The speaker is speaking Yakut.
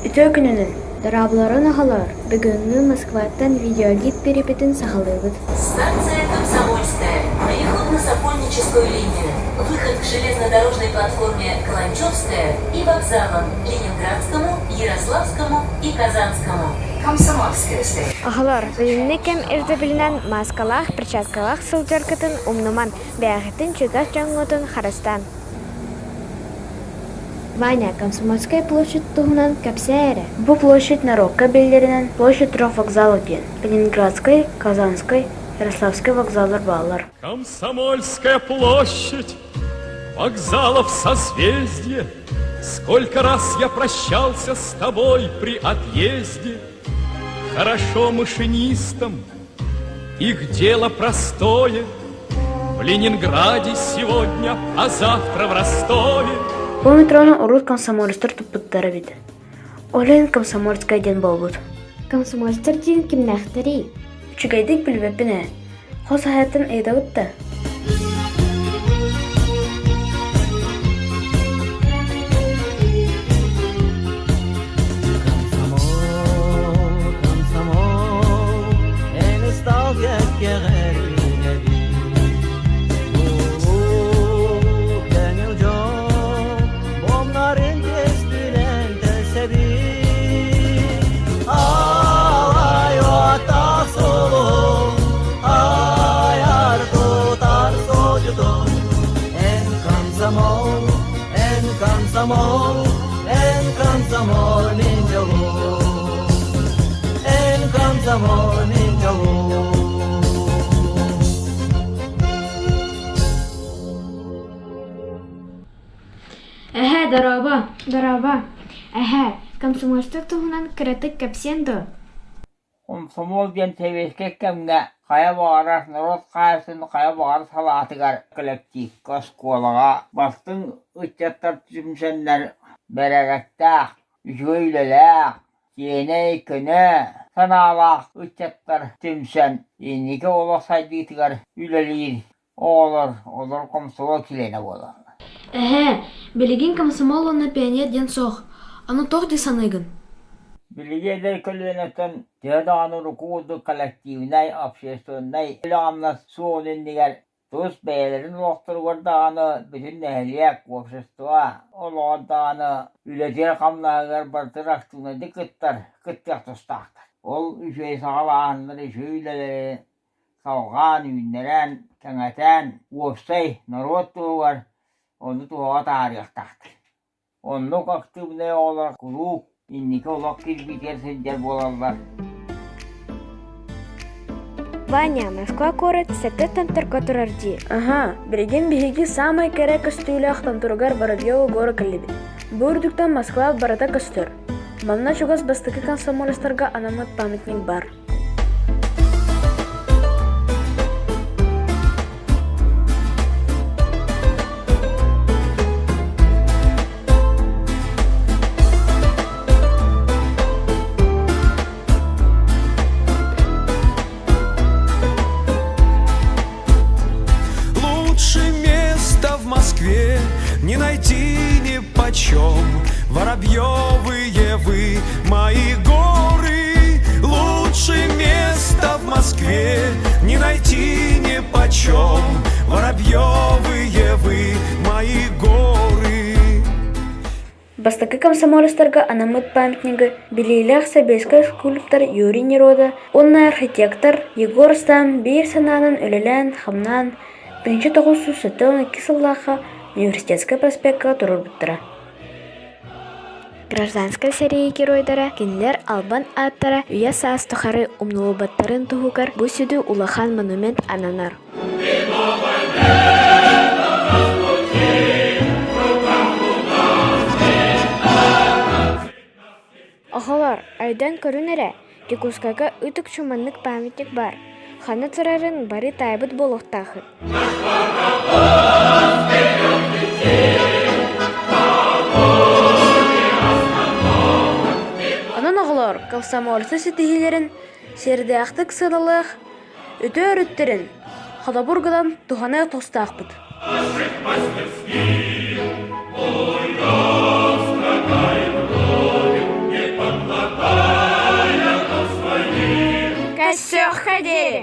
Үтүө күнүнэн! Дорооболорун оҕолоор, бүгүҥҥү Москваттан видеогид перепитин саҕалыыбыт. Станция Комсомольская. Переход на Сокольническую линию. Выход к железнодорожной платформе Каланчевская и вокзалам Ленинградскому, Ярославскому и Казанскому. Комсомольская стоит. Оҕолор, билиҥҥи кэм ирдэбилинэн мааскалаах, перчаткалаах сылдьаргытын умнуман, бэйэҕитин чугас дьоҥҥутун харыстаан. Ваня, Комсомольская площадь туһунан кэпсээ эрэ. Бу площадь норуокка биллэринэн площадь трех вокзалов диэн Ленинградскай, Казанскай, Ярославскай вокзаллар бааллар. Комсомольская площадь, вокзалов созвездие, Сколько раз я прощался с тобой при отъезде. Хорошо машинистам, их дело простое – В Ленинграде сегодня, а завтра в Ростове. Бу метрону урут комсомолецтар туппуттар эбит. Ол иһин Комсомольская диэн буолбут. Комсомольцтар диэн кимнээхтэрий? Үчүгэйдик билбэппин ээ. Хос аһыттан ыйытабыт да. Комсомол, комсомол, эн ыстал кэккэҕэр үүнэбин. Улуу көҥүл дьон бомнарын түстүнэн тэлсэбин. Алай уоттаах суолум, айар тутар суолдьутум. Эн комсомол, эн комсомол, эн комсомол мин дьолум. Эн комсомол мин дьолум. Эһээ, дорообо, дорообо. Эһээ, комсомольство туһунан кыратык кэпсиэн дуо? Хомсомуол диэн сэбиэскэй кэмҥэ хайа баҕарар норуот хаһаайыстыбатын хайа баҕарар салаатыгар кэлэктиипкэ, оскуолаҕа бастыҥ ыччаттар түмсэннэр бэрээдэктээх, үчүгэй үлэлээх, киэнэй, көнө санаалаах ыччаттар түмсэн инники олох сайдыытыгар үлэлиир оҕолор олор комсомол чилиэнэ буолаллар. Эһээ, билигин комсомол уонна пионер диэн суох. Аны туох дии саныыгын? Билиги эдэр көлүөнэттэн төһө даҕаны урукку курдук коллективнай, общественнай үлэ-хамнас суоҕун иннигэр тус бэйэлэрин олохторугар даҕаны бүтүн нэһилиэк, общество олоҕор даҕаны үлэтигэр-хамнаһыгар барытыгар активнайдык кыттар, кыттыах тустаахтар. Ол үчүгэй саҕалааһыннары, үчүгэй үлэлэри салҕаан, үүннэрэн, кэҥэтэн, уопсай норуот туһугар ону туһаҕа таһаарыахтаахтар. Оннук актыыбынай оҕолор куруук инники олох кирбиитигэр сылдьар буолаллар. Ваня, Москва куорат сэттэ томторго турар дии. Аһа, билигин биһиги саамай кэрэ көстүүлээх томторугар Воробьево гора кэллибит. Бу үрдүктэн Москва барыта көстөр. Манна чугас бастакы комсомолецтарга анаммыт памятник баар. Лучше места в Москве не найти ни почем. Воробьевые вы, мои горы. Лучше места в Москве не найти ни почем. Воробьевые вы, мои горы. Бастакы комсомолецтарга анаммыт памятнигы билиилээх сэбиэскэй скульптор Юрий Нерода уонна архитектор Егор Стан биир санаанан үлэлээн-хамнаан 1972 сыллаахха Университетскай проспекка туруорбуттара. Гражданскай сэрии геройдара кинилэр албан ааттара үйэ-саас тухары умнуллубаттарын туһугар бу сүдү улахан монумент ананар. Оҕолор, өйдөөн көрүҥ эрэ, Дьокуускайга ытык маннык памятник баар, ханна турарын бары таайбыт буолуохтааххыт. Онон оҕолор комсомольцы ситиһиилэрин сиэрдээхтик сыаналыах, үтүө өрүттэрин холобур гынан туһаныах тустаахпыт. Көрсүөххэ диэри!